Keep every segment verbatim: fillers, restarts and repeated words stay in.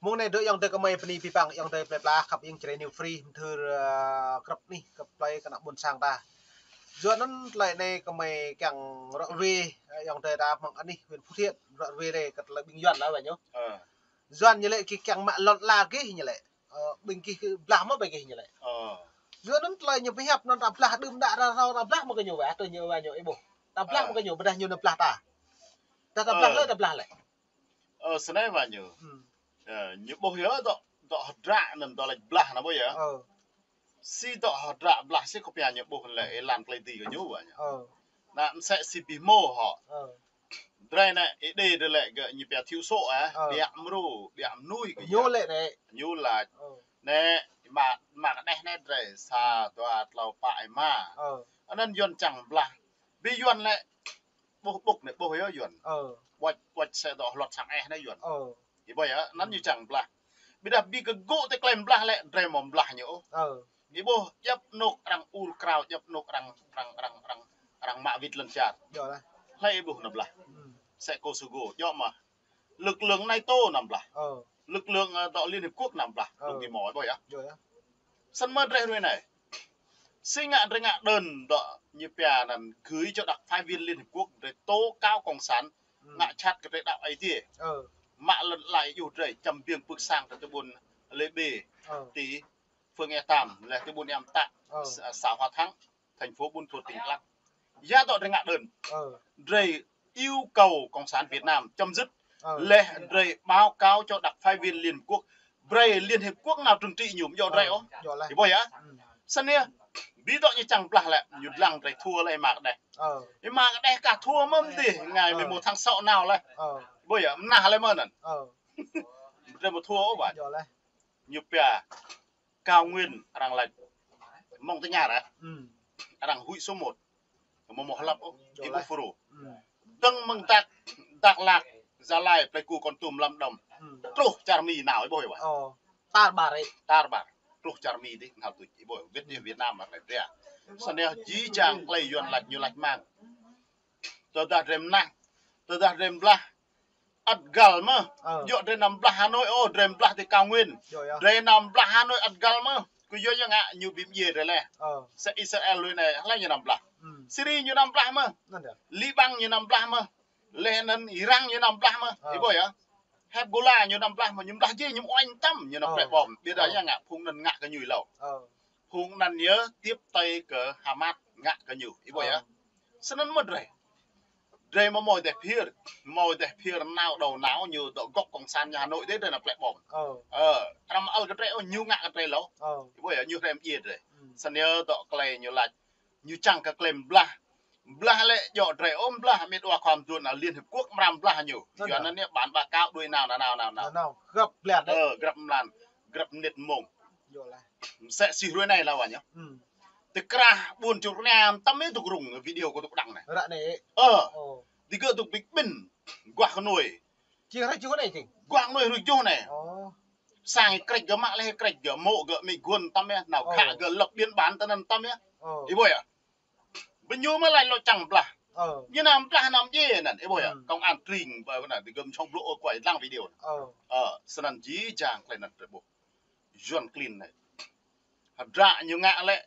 Mơ̆ng anai dŏ ayŏng adơi gơmơi bơni abih bang ayŏng adơi plơi pla khăp ing Jrai New Free mơthưr, ơ, krăp anih kơ plơi kơ ană ƀôn sang ta. Yua anŭn tơlơi anai gơmơi kiăng ră ruai, ơ, ayŏng adơi ta mơ̆ng anih huyện Phú Thiện, ră ruai anai kơ tơlơi ƀing Yuan lah wă ñu. Ơ. Yuan ñu lĕ gih kiăng mă lŏn ala gih ñu lĕ. Ơ, ƀing gih blah mơ̆ ƀing gih ñu lĕ. Ơ. Yua anŭn tơlơi ñu pơhiăp anŭn ta blah đưm đă ra rau ta blah mơ̆ kơ ñu wă, tui ñu wă ñu ih ƀuh. Ta blah mơ̆ kơ ñu, ƀôdah ñu nao blah ta. Dah ta blah lĕ, ta blah lĕ. Ơ, snei wă ñu. Hmm. Ơ, ñu ƀuh yơh dŏ, dŏ hơdră anŭn dŏ lĕ blah anŭn ƀuh yơh. Ơ. Si dŏ hơdră blah si kơ pia ñu ƀuh lĕ ih lăng tơlơi dih kơ ñu wă ñu. Ơ. Anŭn mơsĕ si ƀing mơ̆ hŏ. Ơ. Drei anai, ih đĭ drei lĕ gơ̆ ñu pia thiểu số, ơ. Ơ. Ƀiă mrô, ƀiă mnuih gơ̆ ñu. Ñu lĕ anai. Ñu laĭ. Ơ. Anai, mă, mă kơ đeh anai drei, sa, hmm, dua, tlâo, pă, êma. Ơ. Anŭn Yuan čang blah. Ƀing Yuan lĕ, ƀuh ƀŭk anai, ƀuh yơh Yuan. Ơ. Ƀuăč, ƀuăč sĕ dŏ hlŏt sang eh anai Yuan. Ơ. Ih ƀuh yơh, anŭn, hmm, ñu čang blah. Ƀiădah ƀing kơ gŭ tơlơi klem blah lĕ, drei mơ̆ blah ñu. Ơ. Ih ƀuh, djŏp anŏ arăng ur krao, djŏp anŏ arăng, arăng, arăng, arăng, arăng mă wĭt lŏn čar. Yơh lah. Hlơi ih ƀuh nao blah. Hmm. Sĕ Kosovo, djŏp mơ̆. Lực lượng NATO nao blah. Ơ. Lực lượng, ơ, dŏ Liên Hiệp Quốc nao blah. Ơ. Lŏng ti mơ̆ ih ƀuh yơh. Yơh, yơh. Snăn mơ̆ drei ruai anai. Si ngă drei ngă đơn dŏ ñu pia anŭn gửi cho đặc phái viên Liên Hiệp Quốc drei tố cáo cộng sản, hmm, ngă jhat kơ drei đăo ai tiê. Ơ. Mă lŏn ala ih djuh drei čăm biêng pưk sang drei ti ƀuôn Lê Bê. Ơ. Ti Phường Ea Tam, leh ti ƀuôn Ea Mơtă, ơ, xã, xã Hòa Thắng, thành phố Buôn Thuột, tỉnh Đắk Lắk. Ya dŏ drei ngă đơn. Ơ. Drei yêu cầu Cộng sản Việt Nam chấm dứt. Ơ. Leh drei báo cáo cho đặc phái viên Liên Hợp Quốc. Brei Liên Hiệp Quốc nao trừng trị ñu, djŏ drei ôh. Djŏ leh. Ih ƀuh yơh. Hmm. Snăn yơh, ƀing dŏ ñu čang blah lĕ, ñu lăng drei thua leh ih mă kơ đeh. Ơ. Ih mă kơ đeh kah thua mơ̆ mơdih, ngày, ơ, mười một tháng sáu nao leh. Ơ. Ih ƀuh yơh, mơnah leh mơ̆ anŭn. Ơ. Drei mơ̆ thua ôh ƀă. Djŏ leh. Ñu pia Cao Nguyên arăng laĭ. Mơ̆ng tơña ră. Hmm. Arăng huĭ số một. Mơ̆ mơ̆ hlăp ôh, djŏ ih ƀuh leh. Phru. Hmm. Dơ̆ng mơ̆ng Dak, Dak Lak, Gia Lai, Pleiku, Kon Tum, Lâm Đồng. Hmm. Truh čar Mi nao, ih ƀuh yơh wă. Ơ, tar ƀar ih. Tar ƀar. Truh čar Mi dih, nao tuč, ih ƀuh. Việt, hmm, Việt Nam arăng laĭ dra. Snăn yơh jih jang tơlơi Yuan laĭ ñu laĭ mơ̆ng. Tơdah drei mơnah, tơdah drei blah, ăt găl mơ̆. Ơ. Djŏ drei nao blah Hà Nội, ơ, drei blah ti Cao Nguyên. Djŏ yơh. Drei nao blah Hà Nội ăt găl mơ̆. Kơ yua ñu ngă ñu ƀĭ mdjiê drei leh. Ơ. Sĕ Israel lui anai, hlơi ñu nao blah. Hmm. Syria ñu nao blah mơ̆. Anŭn yơh. Liban ñu nao blah mơ̆. Leh anŭn Iran ñu nao blah mơ̆. Ơ. Ih ƀuh yơh. Hezbollah ñu nao blah mơ̆, ñu blah jih ñu uañ tăm, ñu nao, ơ, plĕ bom. Ƀiădah, ơ, ñu ngă phung anŭn ngă kơ ñu hlâo. Ơ. Phung anŭn yơh tiếp tay kơ Hamas ngă kơ ñu. Ih ƀuh yơh. Ơ. Snăn mơ̆ drei. Drei mơ̆ mơ̆ dêh phiơr, mơ̆ dêh phiơr nao đầu não ñu dŏ gŏk cộng sản ñu Hà Nội dih drei nao plĕ bom. Ơ. Ơ, arăng mơ̆ ăl kơ drei ôh, ñu ngă kơ drei hlâo. Ơ. Ih ƀuh yơh, ñu hrăm djiê drei. Hmm. Snăn yơh dŏ tơlơi ñu laĭ. Ñu čang kơ klem blah. Blah lĕ djŏ drei ôh, blah mĭt wa khua mduôn anŭn Liên Hiệp Quốc mram blah ñu. Anŭn yơh. Yua anŭn yơh bản báo cáo đuaĭ nao, nao, nao, nao, nao. Nao, nao. Grăp blah dih. Ơ, grăp mlan, grăp mnĭt mơ̆ng. Djŏ leh. Mơsĕ si hruê anai lah wă ñu. Hmm. Tơkrah ƀuôn Čư̆ Rơnia tăm ih dŏ rŭng video kâo dŏ đăng anai. Ră anai. Ơ. Ơ. Digơ̆ dŏ ƀĭ ƀĭn. Guah kơ nuai. Či rơjuh anai či. Guah kơ nuai rơjuh anai. Ơ. Sang ih krĕč gơ̆ mă leh krĕč gơ̆ mô̆ gơ̆ mĭ guôn tăm yơh. Nao, ơ, khă gơ̆ lập biên bản tơ anŭn tăm yơh. Ơ. Ih ƀuh yơh. Bơ ñu mơ̆ laĭ lŏ čang blah. Ơ. Ñu nao blah anăm djiê anŭn. Ih ƀuh yơh. Hmm. Công an tring ƀơi anŭn digơ̆ mơ̆ng čŏng blŭ ơ kuai lăng video. Ơ. Ơ, snăn jih jang tơlơi anŭn drei ƀuh. Yuan klin anai. Hơdră ñu ngă lĕ,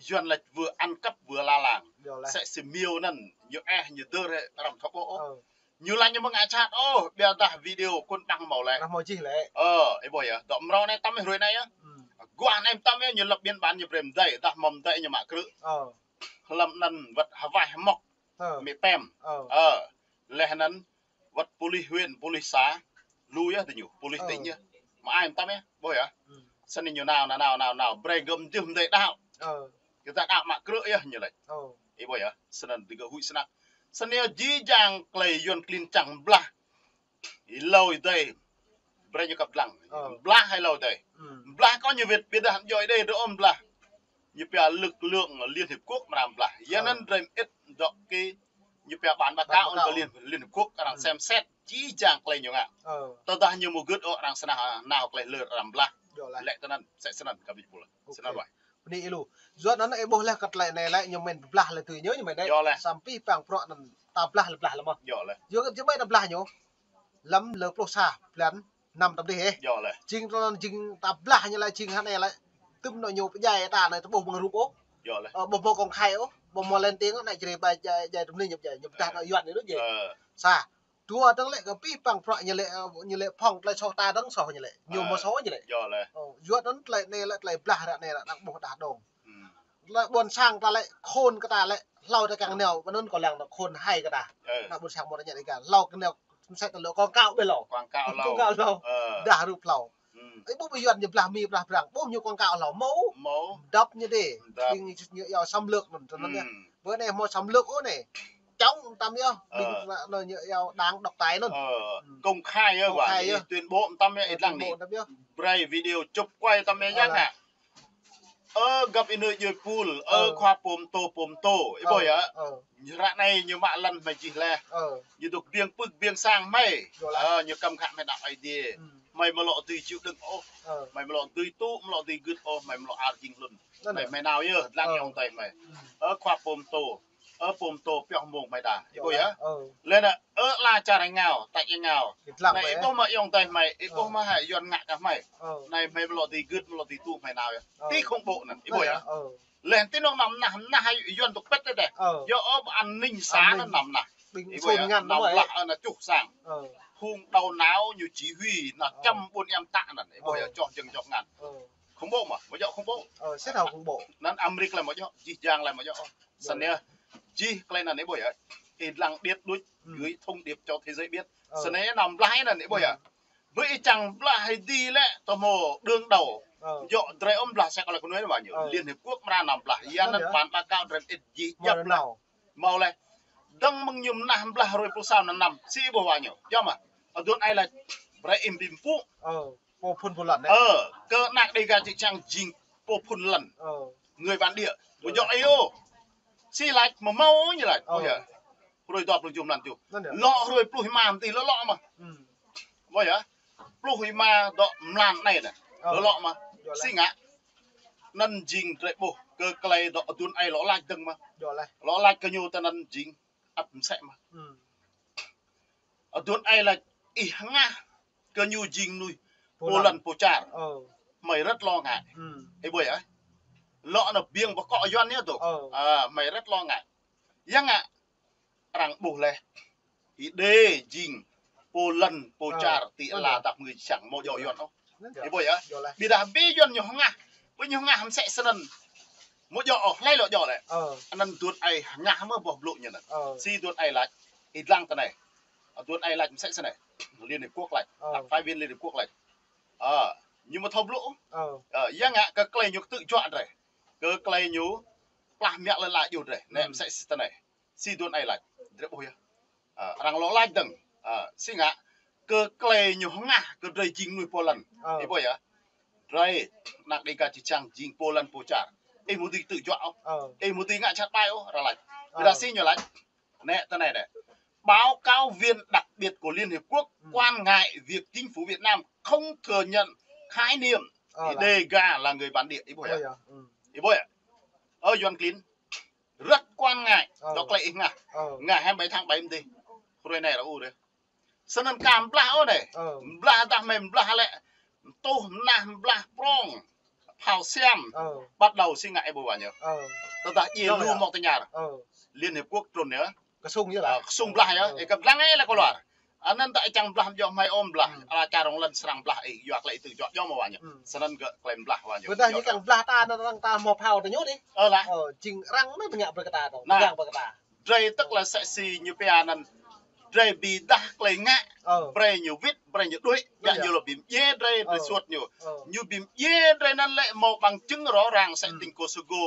Yuan laĭ vừa ăn cắp vừa la làng. Djŏ leh. Sĕ si miêu anŭn, ñu eh, ñu dơr hĕ, arăng thâo ƀuh ôh. Ơ. Ñu laĭ ñu mơ̆ ngă jhat ôh, ƀiădah video kŭn đăng mơ̆ leh. Arăng hmâo čih leh. Ơ, ih ƀuh yơh, dŏ mrâo anai tăm ih hruê anai yơh. Hmm. Guah anai tăm ih ñu lập biên bản ñu brei mdei, dah mơ̆ mdei ñu mă krư̆. Ơ. Hlăm anŭn wơ̆t hơwaih mŏk. Ơ. Mĭ pem. Ơ. Ơ. Leh anŭn wơ̆t pôlis huyện, pôlis xã, lu yơh diñu, pôlis tỉnh yơh. Mă ai mơtam yơh, ƀuh yơh. Snăn ñu nao, nao, nao, nao, nao, brei gơ̆ mjưh mdei đăo. Kơ ta đăo mă krư̆ yơh ñu laĭ. Ih ƀuh yơh, snăn digơ̆ huĭ snăk. Snăn yơh jih jang tơlơi Yuan klin čang blah. Ih hlâo ih dei. Brei ñu kăp dlăng. Blah ih hlâo ih dei. Blah kơ ñu wĭt, ƀiădah djŏ ih dei dơ̆ng ôh blah. Ñu pia lực lượng Liên Hiệp Quốc mơ̆ blah. Yua anŭn drei mĭt dŏ kơ ñu pia bản báo cáo kơ Liên, Liên Hiệp Quốc arăng xem xét jih jang tơlơi ñu ngă. Tơdah ñu mơ̆ gưt ôh arăng snăn nao tơlơi lơr arăng blah. Lĕ tơ anŭn, sĕ snăn kơ ƀing ƀuh. Snăn wai. Bơni ih lu. Yua anŭn ih ƀuh leh kơ tơlơi anai lĕ ñu mĭn blah leh tui ñu, ñu mĭn dei. Sampai păng prŏ anŭn ta blah leh blah leh mơ̆. Yua kơ či mĭn ta blah ñu. Lăm lơ pluh sa blan Năm tăm dih, ơ. Yơh lĕ. Jing tơlơi jing ta blah ñu lĕ jing hơnai lĕ. Tơm nô ñu pơdjai ta anai tơ ƀuh mơ̆ng rup ôh. Yơh lĕ. Ơ, ƀuh mơ̆ng công khai ôh. Ƀuh mơ̆ng lên tiếng anai jrê ƀai jai, jai tơm ni ñu pơdjai. Ñu pơdah nô Yuan ñu đôč jai. Ơ. Sa. Dua dơ̆ng lĕ kơ pih păng prăk ñu lĕ, ơ, ñu lĕ phŏng tơlơi soh ta dơ̆ng soh ñu lĕ. Ñu mơ̆ soh ñu lĕ. Yơh lĕ. Ơ, Yuan anŭn tơlơi anai lĕ tơlơi blah ră anai ră đang ƀuh đah dong. Lĕ ƀôn sang ta lĕ khôn kơ ta lĕ hlâo ta kiăng nao, ƀơi anŭn kâo lăng ta khôn hai kơ ta. Ơ. Ană ƀôn sang mơ̆ ta ñĕt ika. Hlâo kơ nao, msĕ ta lĕ quảng cáo ƀơi hlâo. Quảng cáo hlâo. Quảng cáo hlâo. Ơ. Đah rup hlâo. Ih ƀuh ƀơi Yuan ñu blah Mi blah Prang, ƀuh ñu quảng cáo hlâo mơ̆. Mơ̆. Dăp ñu đê. Dăp. Ƀing ñu, ñu yua xâm lược anŭn, anŭn anai. Ƀơi anai mơ̆ xâm lược ôh anai. Chống tăm yơh. Ơ. Ƀing anŭn ñu yua đảng độc tài anŭn. Ơ. Công khai yơh, công khai yơh. Tuyên bố tăm yơh, ih lăng anai. Tuyên bố tăm yơh. Brơi video chụp quay tăm yơh. Ơ, yang lă. Hă. Ơ, găp ih nư djuai pul, ơ, khua pôm tô, pôm tô. Ih ƀuh yơh. Ơ. Ră anai ñu mă lăn hmei jih leh. Ơ. Ñu dŏ biêng pưk biêng sang hmei. Yơh lă. Ơ, ñu kăm khă hmei đăo Ơi Adai. Hmei mơ̆ lŏ dưi chịu đựng ôh. Ơ. Hmei mơ̆ lŏ dưi tŭ, mơ̆ lŏ dưi gưt ôh, hmei mơ̆ lŏ ar jing hlŭn. Anŭn hmei, hmei nao yơh, lăng yơh. Ayŏng adơi hmei. Ơ, khua pôm tô. Ơ, pôm tô pioh mông hmei đa. Ih ƀuh yơh. Ơ. Lĕ anai, ơ, ala čar ih ngă, tač ih ngă. Anai ih ƀuh mơ̆ ayŏng adơi hmei, ih ƀuh mơ̆ hă Yuan ngă kơ hmei. Ơ. Anai hmei mơ̆ lŏ dưi gưt, mơ̆ lŏ dưi tŭ hmei nao yơh. Ơ. Ti khủng bố anŭn, ih ƀuh yơh. Ơ. Lĕ ti nông năm nah, nah Yuan tŭk pĕt tơdeh. Ơ. Yua ôh an ninh xã anŭn năm nah. Ih ƀuh yơh, năm blah anŭn čuh sang. Ơ. Phung đầu não ñu chỉ huy, nah čăm ƀôn em tă anŭn. Ih ƀuh yơh, čoh jơ̆ng čoh ngăn. Ơ. Khủng bố mơ̆, mơ̆ djơ̆ khủng bố. Ơ, sĕt hao khủng bố. Anŭn Amrik lĕ mơ̆ djơ̆, jih jang lĕ mơ̆ djơ̆. Ơ. Snăn yơh, jih tơlơi anŭn ih ƀuh yơh. Ih lăng điêt đuč, gửi thông điệp cho thế giới biết. Ơ. Snăn yơh năm blah anŭn ih ƀuh yơh. Ƀơi ih čang blah ih dih lĕ, tơ mơ̆ đương đầu. Ơ. Djơ̆ drơi ôm blah sĕ kơ lĕ kơ nuai anai ƀuh ñu. Ơ. Liên Hiệp Quốc mơra năm blah. Yua anŭn yơh. Bản báo cáo drơi ih jih djăp lĕ. Mơ̆ lĕ. Dơ̆ng mơ̆ng ñu mơnah blah hruê pluh sa anŭn năm. Sĭ ih ƀuh ƀuh ñu. Djơ̆ mơ̆. Aduôn ai lĕ. Brơi ih bi mpŭ. Ơ. Pô phŭn pô lăn anai. Ơ, kơ ană Dêga čư̆ čang jing pô phŭn lăn. Ơ. Người bản địa. Ơ. Ƀu djơ̆ ih ôh. Sĭ lač mơ̆ mâo ñu lač. Ơ. Ƀuh yơh. Hruê dua pluh tơjuh mlan tơjuh. Anŭn yơh. Lŏ hruê pluh êma mơ̆ tih lŏ lŏ mơ̆. Hm. Ƀuh yơh. Pluh êma dŏ mlan anai anai. Ơ. Lŏ lŏ mơ̆. Yơh lač. Sĭ ngă. Anŭn jing drơi ƀuh kơ tơlơi dŏ aduôn ai lŏ lač dơ̆ng mơ̆. Yơh lač. Lŏ lač kơ ñu tơ anŭn jing ăt msĕ mơ̆. Hm. Aduôn ai lač ih hơngah kơ ñu jing mơnuih pô lăn pô čar. Ơ. Hmei rất lo ngại. Hm. Ih ƀuh yơh. Lŏ anŭn biêng pơkŏ Yuan ñu tŭ. Ơ. Ơ, hmei rất lo ngại. Yang ngă arăng ƀuh leh. Ih đê jing pô lăn pô čar ti ala dăp ngui čang mơ̆ djơ̆ Yuan ôh. Anŭn yơh. Ih ƀuh yơh. Yơh lač. Ƀiădah ƀing Yuan ñu hơngah. Ƀing ñu hơngah msĕ snăn. Mơ̆ djơ̆ ôh, hlơi lŏ djơ̆ lĕ. Ơ. Anŭn aduôn ai hơngah mơ̆ boh blŭ ñu anŭn. Ơ. Sĭ aduôn ai lač. Ih lăng tơ anai. Aduôn ai lač msĕ snăn. Liên Hiệp Quốc lač. Ơ. Đặc phái viên Liên Hiệp Quốc lač. Ơ. Ñu mơ̆ thâo blŭ. Ơ. Ơ, yang ngă kơ tơlơi ñu ktư̆ juă drơi. Kơ tơlơi ñu plah mă lăn ala djuh drơi. Anai msĕ snăn. Sĭ aduôn ai lač. Drơi ƀuh yơh. Ơ, arăng lŏ lač dơ̆ng. Ơ, sĭ ngă. Kơ tơlơi ñu hơngah, kơ drơi jing mơnuih pô lăn. Ơ. Ih ƀuh yơh. Drơi, ană Dêga čư̆ čang jing pô lăn pô čar. Ih mơ̆ dưi ktư̆ juă ôh. Ơ. Ih mơ̆ dưi ngă čăt ƀai ôh, arăng lač. Ơ. Ƀiădah sĭ ñu lač. Anai, tơ anai anai. Báo cáo viên đặc biệt của Liên Hiệp Quốc quan ngại việc chính phủ Việt Nam không thừa nhận khái niệm Dêga là người bản địa. Ih ƀuh yơh. Ih ƀuh yơh. Ơ, Yuan klin. Rất quan ngại. Ơ. Dŏ tơlơi ih ngă. Ơ. Ngă hăm ƀai thăng ƀai mơ̆ tih. Hruê anai ră u dih. Snăn kơ blah ôh anai. Ơ. Blah dah hmei blah lĕ. Tuh mơnah blah prong. Phao siam. Ơ. Bắt đầu sĭ ngă ih ƀuh ƀuh ñu. Ơ. Tơdah djai lu mŏk tơña. Ơ. Liên Hiệp Quốc trŭn yơh. Ksung yơh lač. Ơ, ksung blah yơh. Ơ. Ih kơ lăng ih lĕ kơ luar. Anăn ta ih čang blah mơ̆ djơ̆ hmei ôm blah. Hm. Ala čar rŏng lăn srăng blah ih, yua tơlơi ih ktư̆ juă djơ̆ mơ̆ ƀuh ñu. Hm. Snăn kơ tơlơi blah ƀuh ñu. Ƀiădah ñu kiăng blah ta anăn arăng ta mơ̆ phao tơ ñu dih. Ơ lah. Ơ, jing arăng mơ̆ ngă brơi kơ ta tơ. Nah. Ngă brơi kơ ta. Drơi tơl lĕ sĕ sĭ ñu pia anăn. Drơi ƀiădah tơlơi ngă. Ơ. Brơi ñu wĭt, brơi ñu đuĕ. Ƀiă ñu lŏ bi mdjiê drơi, drơi suôt ñu. Ơ. Ñu bi mdjiê drơi anăn lĕ mâo bằng chứng rõ ràng sĕ tĭng kơ Kosovo.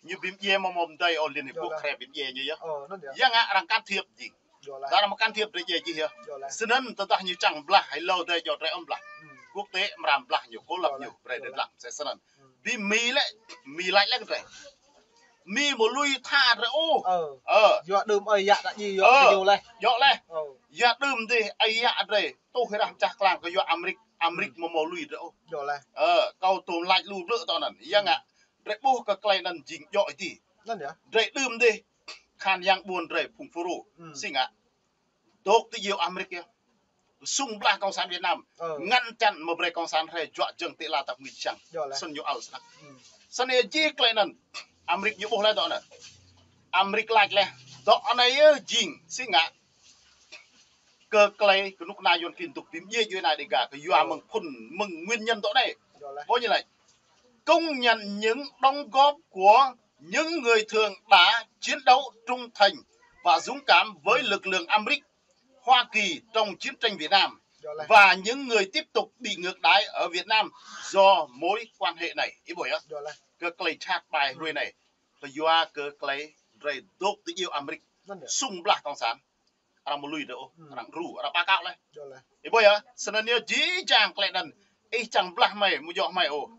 Ñu bi mdjiê mơ̆ mơ̆ mdei ôh Liên Hiệp Quốc kre bi mdjiê ñu yơh. Ơ, anŭn yơh. Yang ngă arăng can thiệp jing. Yơh lač. Dah arăng mơ̆ can thiệp drơi djai jih yơh. Yơh lač. Snăn tơdah ñu čang blah, hlâo drơi djơ̆ drơi ôm blah. Hm. Quốc tế mơram blah ñu, cô lập ñu, brơi drơi lăng, sĕ snăn. Hm. Bi Mi lĕ, Mi lač lĕ kơ drơi. Mi mơ̆ lui tha drơi ôh. Ơ. Ơ. Yua đưm ơi yă ta djai yua kơ ñu leh. Yua leh. Ơ. Yua đưm dih ơi yă drơi. Tuh hrah čah klang kơ yua Amrik, Amrik mơ̆ mâo lui drơi ôh. Yua leh. Ơ, kâo tŭ lač lu blư̆ tơ anăn. Yang ngă. Drơi ƀuh kơ tơlơi anăn jing djơ̆ ih tih. Anŭn yơh. Drơi đưm dih. Khan yang ƀuôn drơi phung Fulro. Hm. Sĭ ngă. Dôk ti djeo Amrik yơh. Sung blah Cộng sản Việt Nam. Ngăn chặn mă brơi Cộng sản hrơi juă jơ̆ng tơlơi ta ngui čang. Snăn ñu ăl snăk. Snăn yơh jih tơlơi anăn. Amrik ñu ƀuh laih dŏ anăn. Amrik lač laih. Dŏ anai yơh jing si ngă kơ tơlơi kơnuk kơna Yuăn klin dŏ bi mdjiê djuai ania Đêga kơ yua mơ̆ng phŭn mơ̆ng nguyên nhân dŏ anai. Ƀuh ñu lač. Công nhận những đóng góp của những người thượng đã chiến đấu trung thành và dũng cảm với lực lượng Amrik, Hoa Kỳ trong chiến tranh Việt Nam và những người tiếp tục bị ngược đãi ở Việt Nam do mối quan hệ này. Ih ƀuh yơh. Kơ tơlơi čăt ƀai hrơi anai. Kơ yua kơ tơlơi drei dŏ tơ iêu Amrik. Sung blah Cộng sản. Arăng mă lui dơ̆ ôh, arăng djru, arăng ƀa kâo laih. Ih ƀuh yơh, snăn yơh jih jang tơlơi anăn. Ih čang blah mơi, mơ̆ djŏ mơi ôh.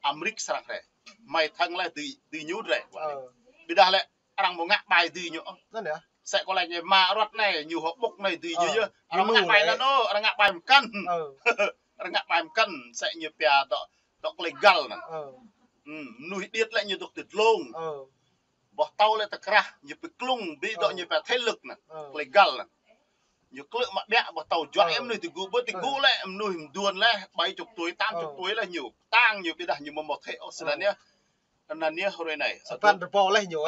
Amrik srăng hrơi. Mơi thăng laih dưi, dưi ñu drei. Ƀiădah lĕ, arăng mơ̆ ngă ƀai dưi ñu. Sĕ kơ lač ñu mă ruăt anai, ñu hŏ ƀŭk anai dưi ñu yơh. Arăng mơ̆ ngă ƀai anăn ôh, arăng ngă ƀai mkăn. Arăng ngă ƀai mkăn, sĕ ñu pia dŏ, dŏ tơlơi găl anăn. Mnuih điêt lĕ ñu dŏ tơ dlông. Boh tâo lĕ tơ krah, ñu pơklŭng, bi dŏ ñu pia thế lực anăn. Tơlơi găl anăn. Ñu klư̆ mă ƀiă, boh tâo juă yơh mnuih tơgŭ, ƀơi tơgŭ lĕ, mnuih mduôn laih, bảy chục tuổi, tám chục tuổi laih ñu. Tang ñu ƀiădah ñu mơ̆ mơ̆ thế ôh, snăn yơh. Anăn yơh hrơi anai. Sơpan rơbâo laih ñu,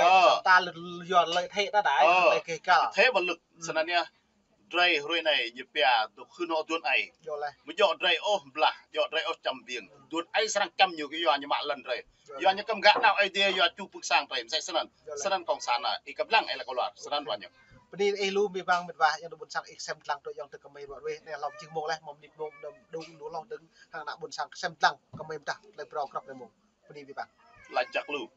ta lĕ yua lợi thế ta đai, lợi thế găl. Thế bơlưk, snăn yơh. Drei hrơi anai ñu pia dŏ khưn hŏ duôn ai. Mơ̆ djŏ drei ôh blah, djŏ drei ôh čăm biêng. Duôn ai srăng čăm ñu kơ yua ñu mă lăn drei. Yua ñu kăm gah nao ai dê yua ču pưk sang drei, msĕ snăn. Snăn Cộng sản anăn, ih kăp lăng ai lăk kơ luar, snăn ruă ñu. Bơni ih lu mĭ ƀăng mĭt wa, ayŏng adơi ƀuôn sang ih sem dlăng tui ayŏng adơi kơ mơi ruă ruih, anai hlâo jing mông laih, mơ̆ mnĭt mông, đơ̆m đŭng lu hlâo dơ̆ng, hăng ană ƀuôn sang sem dlăng kơ mơi mdah, tơlơi phrâo krăp anai mông. Bơni mĭ ƀăng. Lač jăk lu.